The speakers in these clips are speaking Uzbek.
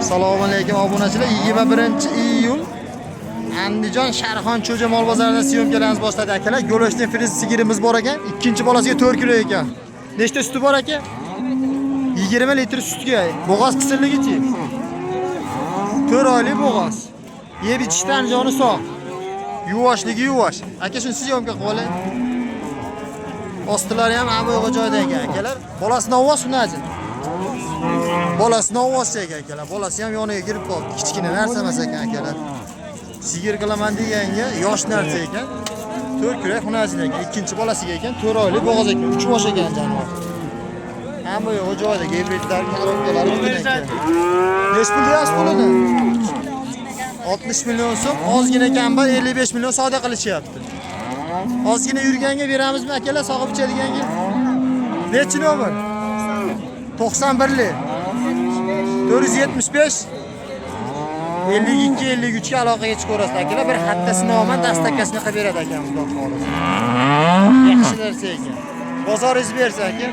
Assalomu alaykum obunachilar. 21-iyul Andijon Sharxon Cho'ja mol bozoridan syomkalarimiz boshladi akalar. Go'lashdan friz sigirimiz bor ekan. Ikkinchi bolasiga 4 kilo ekan. Nechta suti bor aka? 20 litr sutga. Bo'g'oz qisirligichi? 4 oylik bo'g'oz. Yeb ichishdan joni sog'. Yuvoshligi yuvosh. Aka, shuni syomka qilib oling. Ostilari ham hamma joyda ekan akalar. Bolasi novvos hunajin. Bolasi novvos ekan akalar. Bolasi ham yoniga kirib qoldi. Kichkina narsa emas ekan akalar. Sigir qilaman deganga yosh narsa ekan. 4 kurak xunajin ekan. Ikkinchi bolasiga ekan, 4 oylik bo'g'oz ekan. 3 bosh ekan jonivor. Hamma yo'q joyida gibridlar, korobkalari butun ekan. Nechi pul deyapsiz pulini? 60 million so'm, ozgina kam bor, 55 million savdo qilishyapti. Ozgina yurganga beramizmi akalar, sog'ib ichadiganga? Nechi nomer? 91lik. 475 52 53 ga aloqaga chiqaverasiz akalar. Bir haftasini olman, dastakasini qilib beradi akamiz, xudo xohlasa. Yaxshi narsa ekan. Bozoringiz bersa aka.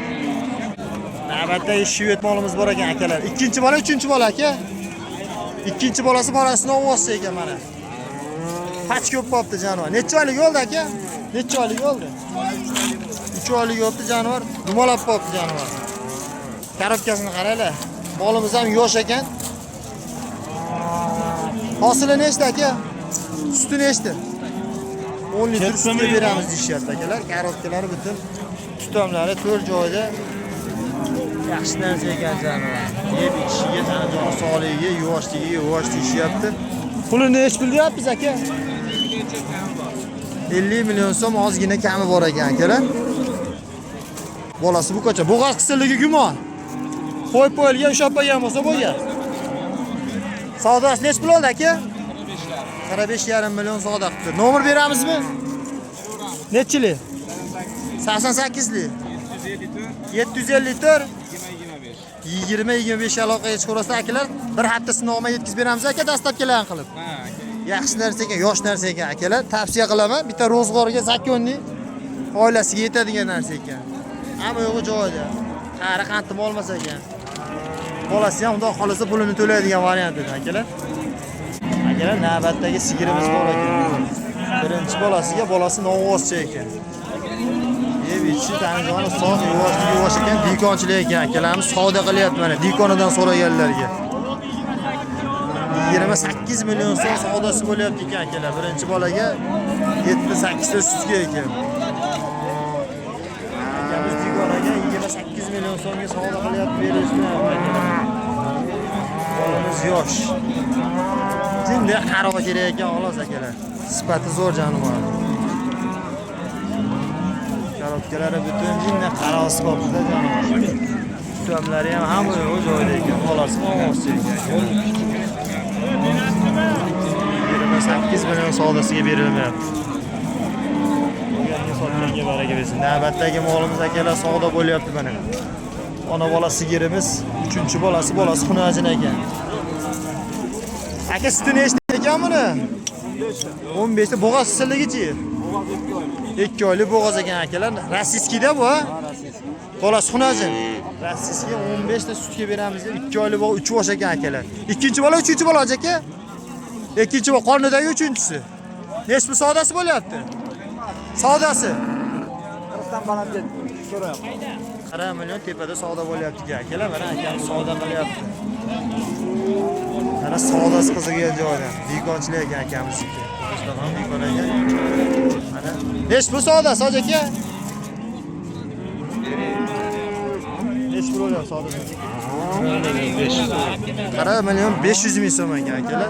Navbatdagi shved molimiz bor ekan akalar. Ikkinchi bola, uchinchi bola aka. Ikkinchi bolasi bolasini ovozsi ekan mana. Pach ko'p bo'libdi jonivor. Necha oylik bo'ldi aka? Necha oylik bo'ldi? 3 oylik bo'libdi jonivor. Dumalab qolibdi jonivor. Korobkasini qaranglar. Molimiz ham yosh ekan. Hosili nechta aka? Suti nechta? 10 litr sutga beramiz deyishyapti akalar. Korobkalari butun, tutamlari to'rt joyda. Yaxshi narsa ekan jonivor. Yeb ichishiga, tana joni sog'ligiga, yuvoshligiga yuvosh deyishyapti. Pulini nechi pul deyapmiz aka? 50 million so'm, ozgina kami bor ekan akalar. Bolasi bu ko'cha. Bo'g'oz qisirligi gumon. Qo'yib qo'yilgan, ushlab qo'ygan bo'lsa bo'lgan. Savdosi nechi pul oldi aka? 45,5 million savdo qilibdi. Nomer beramizmi? Nechilik? 88lik. 754 20 25 aloqaga chiqaverasiz akalar. Bir hafta sinovma yetkazib beramiz aka, dastavkalarni qilib. Yaxshi narsa ekan, yosh narsa ekan akalar. Tavsiya qilaman. Bitta ro'zg'orga законный oilasiga yetadigan narsa ekan. Hamma yo'g'i joyida. Qari qantim olmasa ekan. Bolasi ham xudo xohlasa pulini to'laydigan variant edi akalar. Akalar, navbatdagi sigirimiz bor ekan. Birinchi bolasiga bolasi novvoscha ekan. Yeb ichishi, tani joni sog', yuvoshligi yuvosh ekan, dikonchilik ekan akalarimiz savdo qilyapti mana dikonidan so'raganlarga. 28 million so'm savdosi bo'lyapti ekan akalar. Birinchi bolaga 78 ta sutga ekan. Akamiz dikon aka 28 million so'mga savdo qilyapti, berishmayapti akalar. Bolamiz yosh. Jinday qarog'i kerak ekan xolos akalar. Sifati zo'r jonivor. Korobkalari butun, jinday qarog'isi qolibdi jonivor. Tutamlari ham hamma yo'q joyida ekan. Bolasi novvoschi ekan. 28 million savdosiga berilmayapti. Olganga sotganga baraka bersin. Navbatdagi molimiz akalar savdo bo'lyapti mana. Ona bola sigirimiz, uchinchi bolasi, bolasi xunajin ekan. Aka, suti nechta ekan buni? 15 ta. Bo'g'oz qisirligichi? 2 oylik bo'g'oz ekan akalar. Российский da bu, ha? Bolasi xunajin. Российский 15 ta sutga beramiz deb 2 oylik bo'g'oz, 3 yosh ekan akalar. Ikkinchi bola, uchinchi bola aka? Ikkinchi bola, qornidagi uchinchisi. Nechi pul savdosi bo'lyapti? Savdosi? 40dan baland so'rayapman. 40 million tepada savdo bo'lyapti ekan akalar. Mana akamiz savdo qilyapti. Mana savdosi qizigan joyda. Dikonchilik ekan akamizniki. Mustafa dikon ekan. Mana nechi pul savdosi, hoji aka? Nechi pul bo'lyapti savdosi? 40 million 500 ming so'm ekan akalar.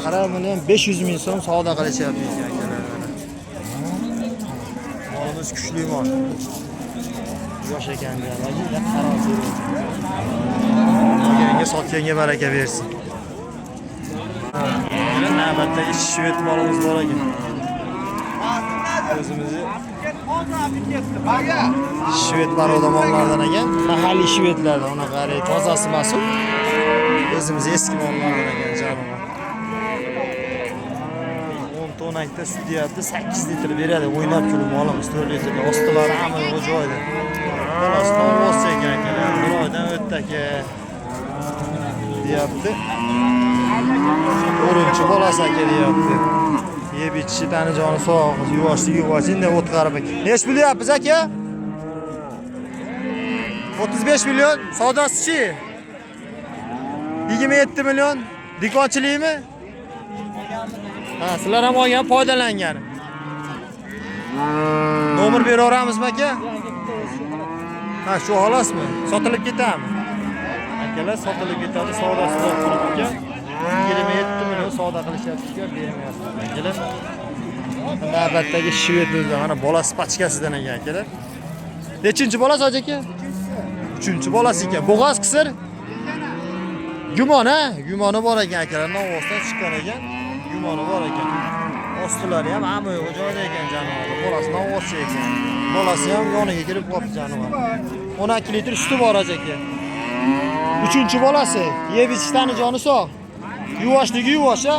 40 million 500 ming so'm savdo qilishyapti ekan akalar. Mana. Molimiz kuchli mol. Yosh ekan deyapti. Qaroq. Olganga sotganga baraka bersin. Mana navbatdagi shved molimiz bor ekan. O'zimizni shved paroda mollardan ekan. Mahalliy shvedlardan, unaqa qarang, tozasi emas u. O'zimiz eski mollardan ekan jonivor. 10 tonakda sut deyapti, 8 litr beradi. O'ynab kulib molimiz 4 litr. Ostilari hamma yo'q joyida. Bolasi novvos ekan akalar. Bir oydan o'tdi aka. deyapti. To'rtinchi bolasi aka deyapti. Yeb ichishi tani joni sog', yuvoshligi yuvosh, endi o'tqarib. Nech pul deyapmiz aka? 35 million. Savdosichi? 27 million. Do'konchilikmi? Ha, sizlar ham olgan, foydalangan. Nomer beraveramizmi aka? Ha, shu xolosmi? Sotilib ketadimi? Akalar sotilib ketadi, savdosi turibdi ekan. 27 million savdo qilishyapti ekan, bermayapti akalar. Navbatdagi shved o'zi mana bolasi pachkasidan ekan akalar. Nechinchi bolasi hoji aka? Uchinchi bolasi ekan. Bo'g'oz qisir? Gumon ha? Gumoni bor ekan akalar, Novvosdan chiqqan ekan. Gumoni bor ekan. Ostilari ham hamma yo'q joyda ekan jonivor. Bolasi Novvoschi ekan. Bolasi ham yoniga kirib qolibdi jonivor. 12 litr suti bor aka. Uchinchi bolasi, yeb ichishdan joni sog'. Yuvoshligi yuvosh ha.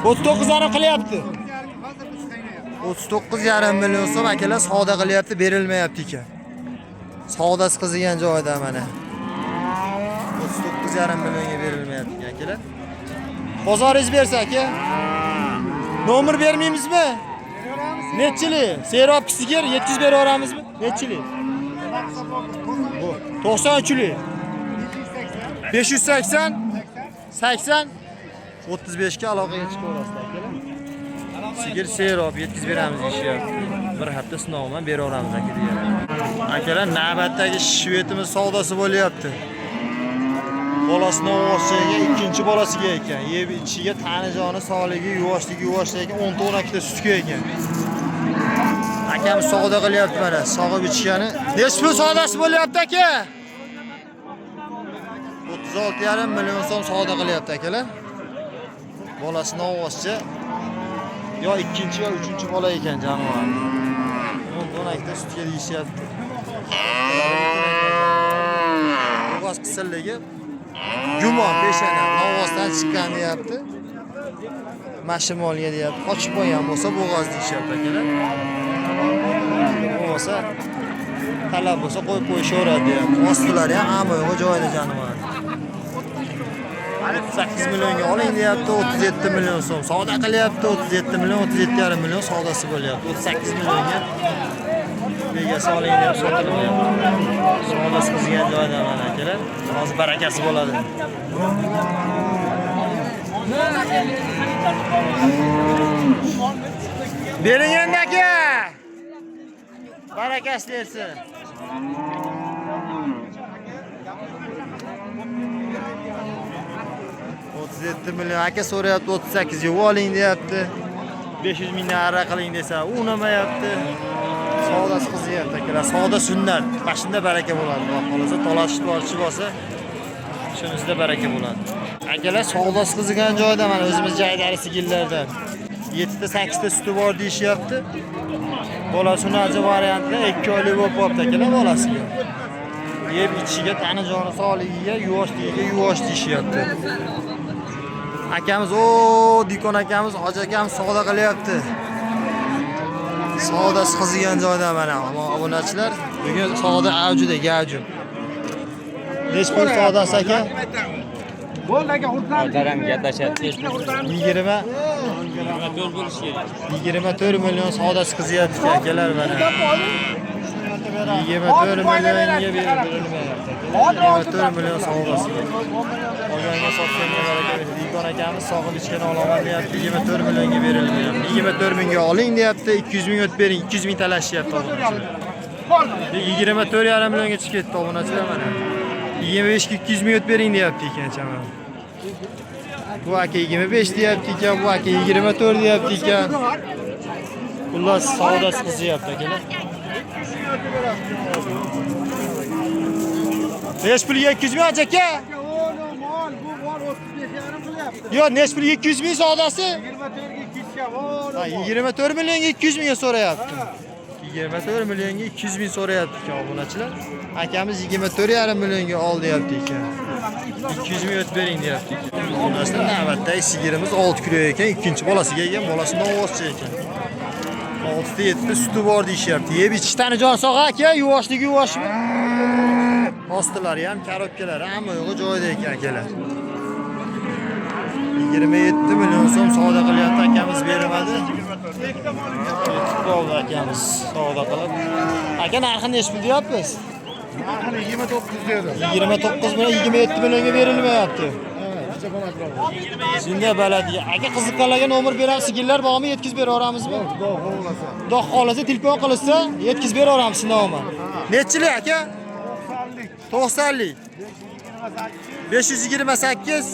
39 qilyapti. 39,5 million so'm akalar savdo qilyapti, berilmayapti ekan. Savdosi qizigan joyida mana. 39,5 millionga berilmayapti ekan akalar. Bozoringiz bersa aka. Nomer bermaymizmi? Nechilik? Serob sigir 700 beraveramizmi? Nechilik? Bu 93lik. 580 80 35 ga aloqaga chiqaverasiz akalar. Sigir serob yetkazib beramiz deyishyapti. Bir hafta sinov bilan beraveramiz aka deyapti. Akalar navbatdagi shvetimiz savdosi bo'lyapti. Bolasini ovozchiga, ikkinchi bolasiga ekan. Yeb ichishiga tani joni sog'ligi, yuvoshligi yuvosh ekan, 10 ta 12 ta sutga ekan. Akamiz savdo qilyapti mana, sog'ib ichgani. Nechi pul savdosi bo'lyapti aka? 36,5 million so'm savdo qilyapti akalar. Bolasini ovozchi yo ikkinchi yo uchinchi bola ekan jonivor. 10 ta sutga deyishyapti. Bo'g'oz qisilligi gumon peshana Novvosdan chiqqan deyapti. Mashi molga deyapti. Qochib qo'ygan bo'lsa bo'g'oz deyishyapti akalar. Bo'lmasa talab bo'lsa qo'yib qo'yishaveradi deyapti. Ostilari ham hamma yo'q joyida jonivor. 38 millionga oling deyapti, 37 million so'm savdo qilyapti, 37 million, 37,5 million savdosi bo'lyapti. 38 millionga egasi oling deb sotilyapti. Savdosi qizigan joyda mana akalar. Hozir barakasi bo'ladi. Bering endi aka. Barakasi bersin. 37 million aka so'rayapti, 38 ga oling deyapti. 500 mingdan arra qiling desa, unamayapti. Savdosi qizyapti akalar. Savdo sunnat. Mana baraka bo'ladi. Xudo xolasa talashib tortishib olsa, shunisida baraka bo'ladi. Akalar savdosi qizigan joyda mana o'zimiz jaydari sigirlardan 7 ta 8 ta suti bor deyishyapti. Bolasi unaqa variantda 2 oylik bo'lib qolibdi akalar bolasiga. Yeb ichishiga, tani joni sog'ligiga, yuvoshligiga yuvosh deyishyapti. Akamiz, o dikon akamiz, hoji akamiz savdo qilyapti. Savdosi qizigan joyda mana obunachilar. Bugun savdo avjida, gavjum. Nech pul savdosi aka? Bo'ldi aka, xursand. Daram gaplashadi. 24 bo'lishi kerak. 24 million savdosi qizyapti akalar mana. 24 millionga berilmayapti. 24 million savdosiga. Olganga sotganga baraka bersin. Dikon akamiz sog'ib ichgan olaman deyapti. 24 millionga berilmayapti. 24 mingga oling deyapti. 200 ming o'tib bering. 200 ming talashyapti obunachilar. 24,5 millionga chiqib ketdi obunachilar mana. 25 ga 200 ming o'tib bering deyapti ekan chamam. Bu aka 25 deyapti ekan, bu aka 24 deyapti ekan. Xullas savdosi qizyapti akalar. Nech pulga 200 ming aka? Mol bu bor 35,5 qilyapti. Yo'q, nech pulga 200 ming savdosi? 24 ga 200 ga. Ha, 24 millionga 200 mingga so'rayapti. 24 millionga 200 ming so'rayapti ekan obunachilar. Akamiz 24,5 millionga ol deyapti ekan. 200 ming o'tib bering deyapti ekan. Obunachilar, navbatdagi sigirimiz 6 kilo ekan, ikkinchi bolasiga ekan, bolasi novvoschi ekan. 6 ta 7 ta suti bor deyishyapti. Yeb ichishdan jon sog' aka, yuvoshligi yuvoshmi? Ostilari ham, korobkalari hamma yo'g'i joyida ekan akalar. 27 million so'm savdo qilyapti akamiz, bermadi. Yetib qoldi akamiz savdo qilib. Aka, narxi nechi pul deyapmiz? Narxini 29 dedi. 29 million, 27 millionga berilmayapti. Shunda baladi. Aka, qiziqqanlarga nomer beramiz, sigirlar bormi, yetkazib beraveramizmi? Xudo xohlasa. Xudo xohlasa telefon qilishsa, yetkazib beraveramiz sinovmi. Nechilik aka? 90lik. 528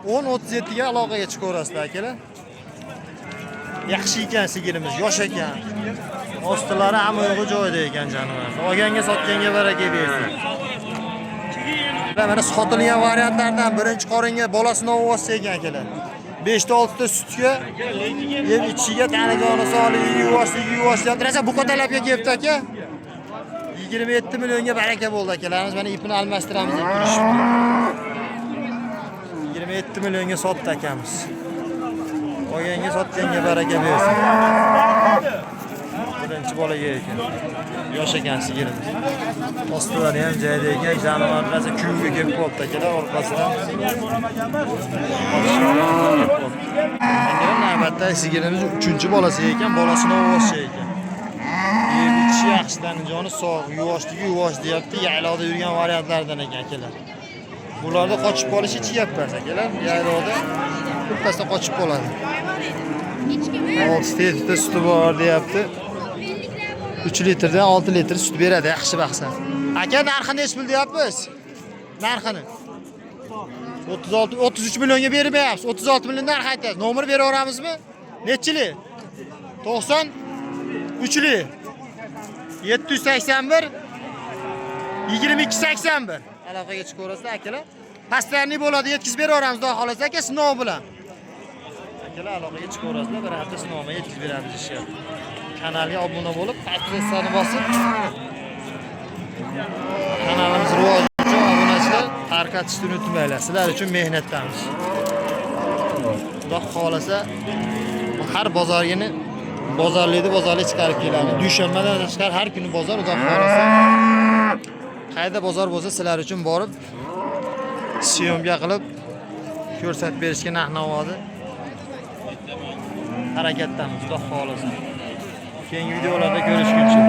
10 37 ga aloqaga chiqaverasizlar akalar. Yaxshi ekan sigirimiz, yosh ekan. Ostilari hamma yo'g'i joyida ekan jonivor. Olganga sotganga baraka bersin. Mana sotilgan variantlardan birinchi qoringa bolasini ovozsa ekan akalar. 5 ta 6 ta sutga yeb ichishiga tanigoni solib yuvoshligi yuvosh rosa buqa talabga kelibdi aka. 27 millionga baraka bo'ldi akalarimiz. Mana ipini almashtiramiz deb turishibdi. 27 millionga sotdi akamiz. Olganga sotganga baraka bersin. Birinchi bolaga ekan. Yosh ekan sigirimiz. Ostilari ham joyida ekan, jonivor rosa kuyuga kelib qolibdi akalar orqasidan. Akalar, navbatda sigirimiz 3-bolasi ekan, bolasini ovozchi ekan. Yeb ichishi yaxshi, joni sog', yuvoshligi yuvosh deyapti, yaylovda yurgan variantlardan ekan akalar. Bularda qochib qolishi hech gap emas akalar, yaylovda birpasda qochib qoladi. 6 ta suti bor deyapti. 3 litrdan 6 litr sut beradi, yaxshi baqsa. Aka, narxi nechi pul deyapmiz? Narxini 36 33 millionga bermayapsiz. 36 million narx aytasiz. Nomer beraveramizmi? Nechilik? 93lik. 781 22 81. Aloqaga chiqaverasizlar akalar. Pastlarni bo'ladi, yetkazib beraveramiz xudo xohlasa aka, sinov bilan. Akalar, aloqaga chiqaverasizlar, bir hafta sinovma yetkazib beramiz ishga. Kanalga obuna bo'lib, podpisatsiyani bosib, kanalimiz rivoji uchun obunachilar tarqatishni unutmanglar. Sizlar uchun mehnatdamiz. Xudo xohlasa har bozorgini bozorlikni bozorlik chiqarib kelamiz. Dushanbadan tashqari har kuni bozor, xudo xohlasa. Qayerda bozor bo'lsa sizlar uchun borib syomka qilib ko'rsatib berishga narx-navoni harakatdamiz, xudo xohlasa. Keyingi videolarda ko'rishguncha.